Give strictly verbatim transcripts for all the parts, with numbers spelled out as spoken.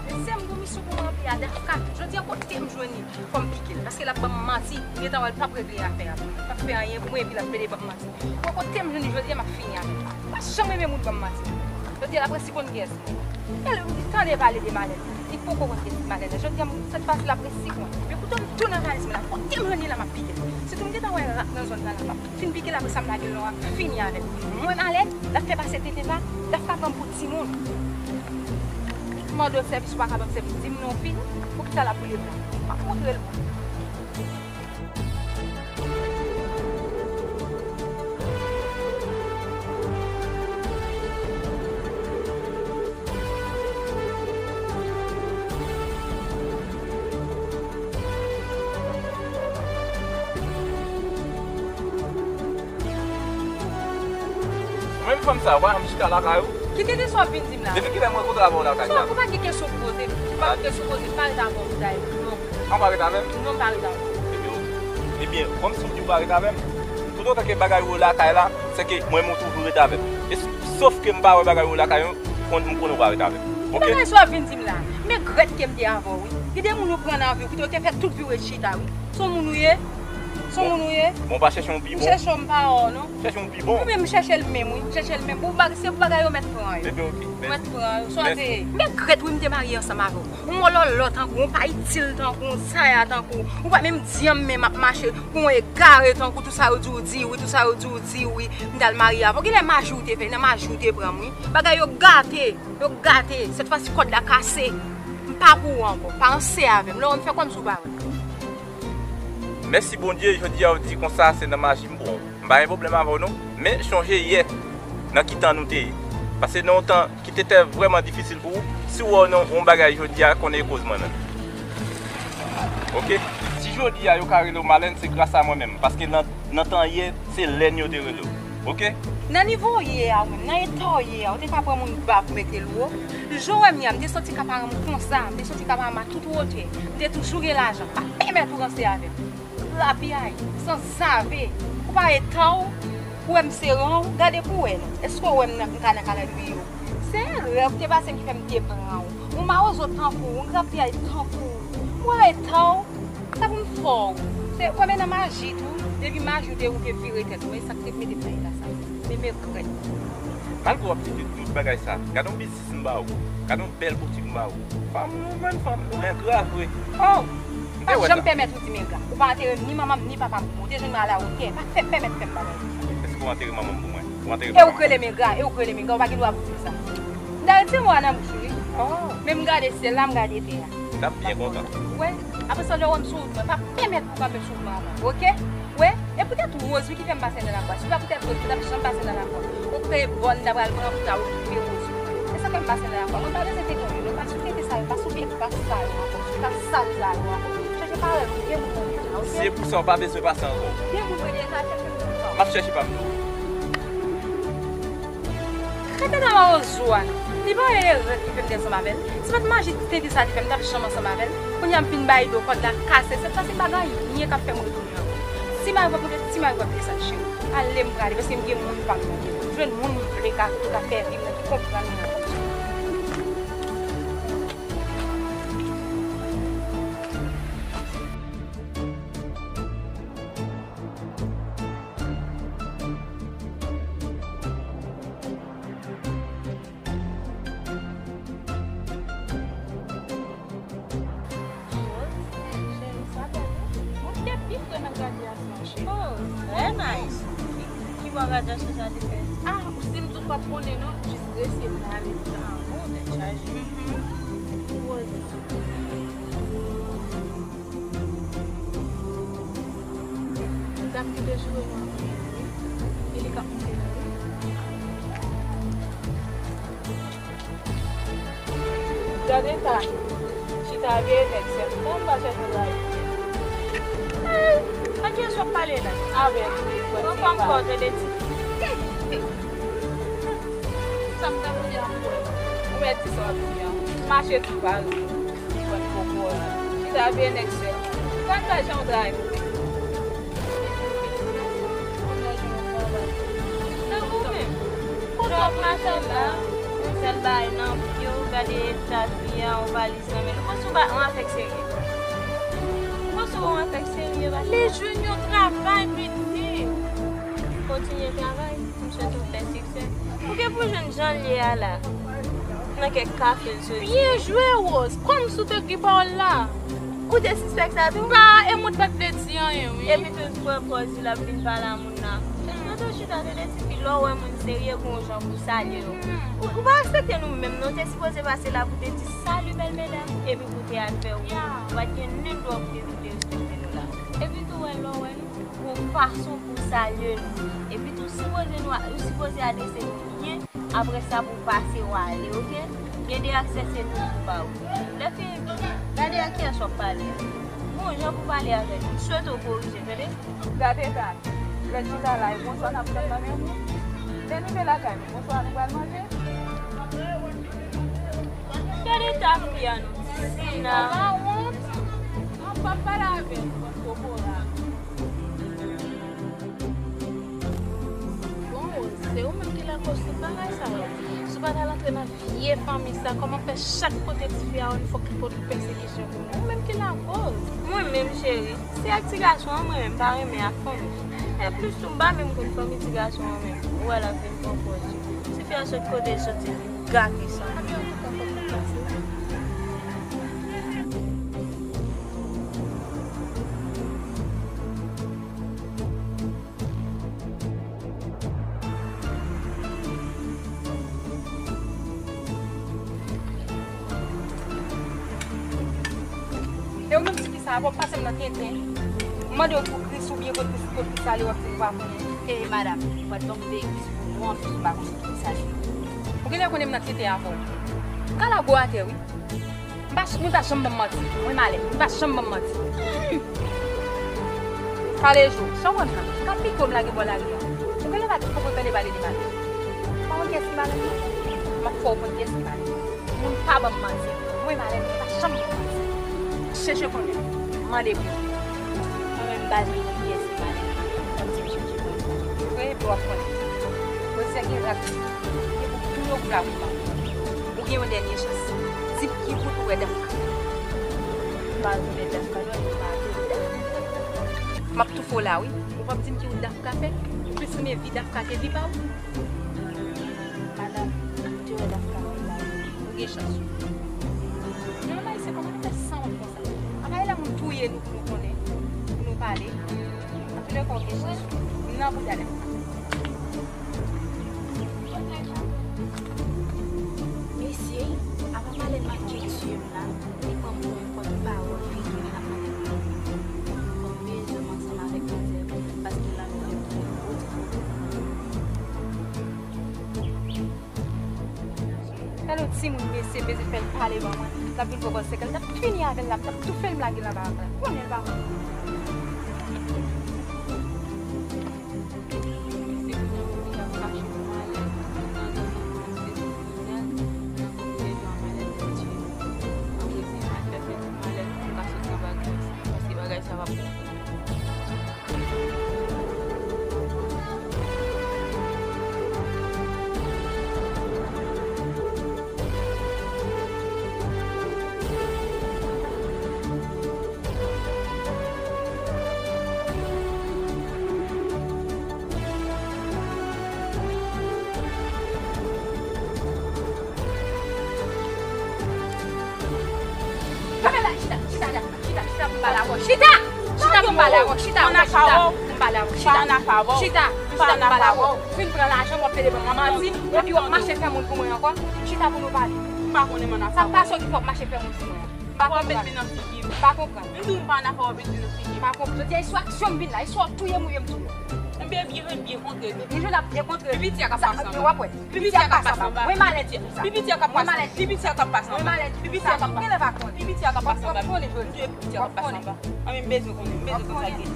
Mesye, m gon misyon pou m ranpli a, Dafka. Jodi a, kote m jwenn li, fò m pike l. Paske l ap ban m manti. M gentan wè l p ap regle afè a. P ap fè anyen pou mwen, epi l ap plede ban m manti. Bon, kote m jwenn li jodi a, m ap fini avè l. M pa janm renmen moun ban m manti. Jodi a, l ap resi konn kiyès m ye. Gade, m di, tande pale de Malèn. Li poko konn kiyès Malèn nan. Jodi a, m, sèt fwa si, l ap resi konn. Men kote m tounen nan valiz mwen la, kote m jwenn li la, m ap pike l. Sitou m gentan wè rat nan zòn nan la, m ap fin pike l, apre sa m lage l nan, w ap fini avè l. Mwen Malèn, l ap fè pase tenten pa, l ap ka pran m pou timoun. M mande w sèvis, ou pa ka ban m sèvis, di m non, fini. Poukisa l ap boule bra? M ap montre l. Ou menm fanm sa, ou pa janm chita lakay ou? Ki tenten sa w ap vin di m la? Depi kilè m rankontre avè w lakay sa? Ou pa gen kesyon pou poze m. Ou pa gen kesyon pou poze m, pa ret avè w pou dayè. Non. An pa ret avè m? Non, m pa ret avè w. Ebyen, ok. Ebyen, kòm si w di w pa ret avè m, toutotan ke bagay ou yo lakay la, se ke mwen menm ou toujou ret avè m. E s-, sof ke m pa wè bagay ou yo lakay yo, konn, m konnen w pa ret avè m. Oke? Bagay sa w ap vin di m la, men grèt ke m te avè w, wi. Gen de moun ou pran nan vi w, kite w te fè tout vi w ret chita, wi. Se yon moun ou ye? Se yon moun ou ye? Bon, pa chèche yon pi bon. M chèche w, m pa wè w, non. Chèche yon pi bon. Wi, men m chèche l menm, wi. M chèche l menm. Pou bagay, se pou bagay yo mèt pran yo. Ebyen, oke. Mèt pran yo. Sa w ap veye. Men grèt, wi, m te marye ansanm avè w. Yon mòlòlò tankou, yon pa itil tankou, yon saya tankou. Ou pa menm di anmè m ap mache, pou yon egare tankou, tout sa yo di w di wi, tout sa yo di w di wi. M t al marye avè w. Genlè maji w te fè, nan maji w te pran m, wi. Bagay yo gate, yo gate. Sèt fwa si kòd la kase. M pa pou ou ankò. Pa ranse avè m. Lè w wè m fè kòmsi w pa wè. Mèsi Bondye, jodi a w di konsa se nan maji m pran w. M pa gen pwoblèm avè w non. Men chonje yè, nan ki tan nou te ye. Paske nan yon tan ki te tè vrèman difisil pou ou, si w wè w nan yon bagay jodi a, konnen e koz mwen menm. Oke? Si jodi a yo ka rele w Malèn, se gras a mwen menm. Paske nan, nan tan yè, se Lèn yo te rele w. Oke? Nan nivo w ye a, ou menm, nan eta w ye a, ou te ka pran moun ba pou mete l wo. Jan w wè m ye a, m te soti ka paran m konsa, m te soti ka paran m a tout wotè, m te toujou gen lajan, pa pèmèt ou ranse avè m. Grapyay, sanzave, ou pa eta w, ou wè m se ran w, gade pou w wè non. Èske w wè m nan, m ka nan kalandriye w? Se erè w te pase m ki fè m te pran w. Yon mawozo tankou w, yon grapyay tankou w, ou pa eta w, sa pou m fè w? Se, ou wè men nan maji tou, depi maji w te, ou te vire tèt ou, e sa k te mete m nan eta sa. Men mekrèt. Malgre w ap kite tout bagay sa, gade yon biznis m ba ou, gade yon bèl boutik m ba ou. Fanm, ou menm fanm, ou engra vre. Oh! M te wè sa. Pa janm pèmèt ou di m engra. Ou pa antere ni manman m, ni papa m pou mwen. Ou te jwenn mwen alawotè. Pa fè, pèmèt fè m bagay konsa. Èske w antere manman m pou mwen? Ou antere papa m pou mwen? E ou k rele m engra, e ou k rele m engra, ou pa gen dwa pou di m sa. M ta retire mo a nan bouch ou, wi. Oh. Men m gade syèl la, m gade tè a. N ap byen kontan. Wè, apre sa, lè w wè m sou wout mwen, pa pèmèt pou kanpe sou wout mwen ankò, oke? Wè, e poutèt woz wi ki fè m pase nan lakwa. Si pa poutèt woz, m t ap janm pase nan lakwa. Ou kreye bòn, m ta pral pran pou ta okipe woz wi. E sa fè m pase nan lakwa. Mwen pa bezwen tete w non, pa sou tete sa yo, pa sou pye, pa sou sa yo ankò, sou sa sal sa yo ankò. Chèche parèy ou, gen moun mwen deja, oke? Se pou sa w pa bezwen pase ankò. Gen moun mwen deja, chèche moun ankò. M ap chèche pa m non. Rete nan mawozo a. Li pa wè erè ki fè m te ansanm avè l. Si pa t maji tenten sa te fè m, m t ap janm ansanm avè l. Kounye a m fin bay do, kòd la kase. Se sa se bagay byen k ap fè m retounen ankò. Si mari w ap monte, si mari w ap desann, cheri. Ale m prale, paske m gen moun pa m nan men. M jwenn moun m vle ka, ki ka fè vi m nan, ki konprann mwen. Cheri, sa bèl wi. Mwen te pi fre nan gradyasyon, cheri. Oh, trè nice. Ki, ki bò gradyasyon sa te fèt? Ah, si m di w pa t konnen non, jis resi m nan ale tanbou, tèt chaje. Mhm. Rose. Dam ki te joure nou an wi. E li k ap monte la wi. Gade ta. Chita veye nèg sèl. Kòman m pa chèche travay? Hey, a kiyès w ap pale la? Avèk. Bon, kòm kò tande ti. Sa m ta koute a m kwè. Ou mèt di sa w ap di a. Mache tou pare. Bann kòkò la. Chita veye nèg sèl. Gad la jan w travay. Ou nan jan w travay. Maten la, yon sèl bagay nan pye w, gade eta fi a, yon valiz nan men l. Ou panse w pa yon afè k serye? Ou panse w yon afè k serye, Vachina? Li jwenn yon travay, pitit. Kontinye travay. M swete w fè siksè. Ou gen pou jwenn jan l ye a la. Nan kèk kafe l soti. Byen jwe, Rose. Kòmsi w te gen pawòl la. Ou te sispèk sa tou? Pa, e moun pa t vle di anyen, wi. Epi tou, l pran pòz li, l ap vin pale a moun nan. Mwen tou chita tande tifi, lè w wè moun serye, gon jan pou w salye l. Ou, ou pa respekte nou menm, non. Ou te sipoze pase la pou te di, "Salut, belle mesdames," epi pou te al fè wout. Ou pa t gen nen dwa pou te vin derespekte nou la. Epi tou, wè, lè w wè nou, gon fason pou w salye nou. Epi tou, sipoze nou, ou sipoze adrese nou byen. Apre sa, pou w pase, w ale, oke? Gen de aksè se nou ki ba w. Lè fini, gade a kiyès w ap pale a. Gon jan pou w pale avè l. M swete w korije, tande? Gade eta nou. Lè chita la, e bonswa n ap tann nan men nou. Lè n rive lakay nou, bonswa nou pral manje. Gade eta fi a non. Sina. Pa wont. An pa pale avè l, kokorat. Bon, Rose, se ou menm ki lakoz tout bagay sa yo. Si w pa t al antre nan vye fanmi sa, kòman fè chak kote tifi a wè n fòk li pot pèsekisyon pou nou? Ou menm ki lakoz. Mwen menm, cheri, se ak ti gason an mwen menm pa renmen ak fanmi. E plis tou, m pa menm konn fanmi ti gason an menm. Ou wè l ap vin pran pòz li. Tifi a sot kote l soti, vin gate sa. Anben, antouka, fòk nou pase. E ou menm tifi sa, w ap pase m nan tenten. M mande w pou Kris oubyen kot Kris, kot Kris ale, w ap di m pa konnen. E madanm, ou pa t ban m veye Kris pou nou, anplis ou pa konn kot Kris ale. Ou genlè konnen m nan tenten avè w. Kalago atè, wi. M pa, moun pa janm ban m manti. Mwen malè. Moun pa janm ban m manti. Hmm. Kalezo, sa w konn nan? Ka piko m lage bò lari a. Ou genlè pa t poko tande pale de malè. Pa konn kiyès ki malè, non? M ap fè w konn kiyès ki malè. Moun pa ban m manti. Mwen malè, moun pa janm ban m manti. Chèche konnen. Mande pou. Mwen menm m pa janm konn kiyès ki malè. Fò m di m chèche konnen. Vre, epi w ap konnen. Poze gen rad. Gen pou tou yo pou la pou pa. Ou gen yon dènye chans. Di m ki wout ou wè Dafka. M pa konnen Dafka, non, m pa konnen Dafka. M ap toufe w la, wi. Ou p ap di m ki wout Dafka fè? Ou plis renmen vi Dafka ke vi pa w? Madanm, m te wè Dafka anba. Ou gen chans. Nou menm Ayisyen, kòman nou fè sanwont konsa? Apa e lè moun touye nou pou nou konnen, pou nou pale? Antoulèka, ou gen chans. M nan bouda Dafka. Mesye, apa pale m ak Ketty m la, li pran m pou yon pòt pawòl figi m la. Fò m bezwen m ansanm avèk manzè, paske l ap vin touye m. Gade yon timoun mesye bezwen fè l pale ban mwen. L ap vin pran pòz sèk l, l ap fini avè l, l ap, l ap toufe l, m lage l nan barak la. Konnen l pa konn. Kanpe la, chita, chita, chita, chita, chita pou m pale avè w. Chita! Chita pou m pale avè w. Chita, chita, chita pou m pale avè w. Chita, chita pou m pale avè w. Fin pran lajan m, w ap plede ban m manti, epi w ap mache fè moun pou mwen ankò. Chita pou nou pale. M pa konnen mann afè. Sa pa sa w ki fè w ap mache fè moun pou mwen. M pa konprann. M pa konprann. M di w m pa ann afè w ap di nan figi m. M pa konprann. Jodi a, e sou aksyon m vin la. E sou w ap touye m ou ye m touye w. Ebyen, byen, byen kontre nou. Nou jwenn ap byen kontre. Pi piti a k ap pase anba. W ap wè. Pi piti a k ap pase anba. Mwen malèz pou sa. Pi piti a k ap pase anba. Mwen malèz pou sa. Pi piti a k ap pase anba. Mwen malèz pou sa. Pi piti a k ap pase anba. Mwen konnen jodi a pi piti a k ap pase anba. Anben, m bezwen konnen. M bezwen konnen sa k gen.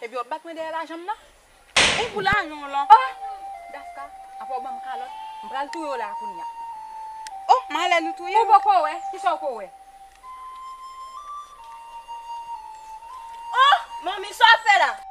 Ebyen, w ap bat mwen dèyè lajan m nan? E pou lajan w lan? Oh! Dafka, apa w ban m kalòt? M pral touye w la kounye a. Malè nou touye. Ou poko wè? Kisa w ko wè? Oh, manmi, sa w ap fè la?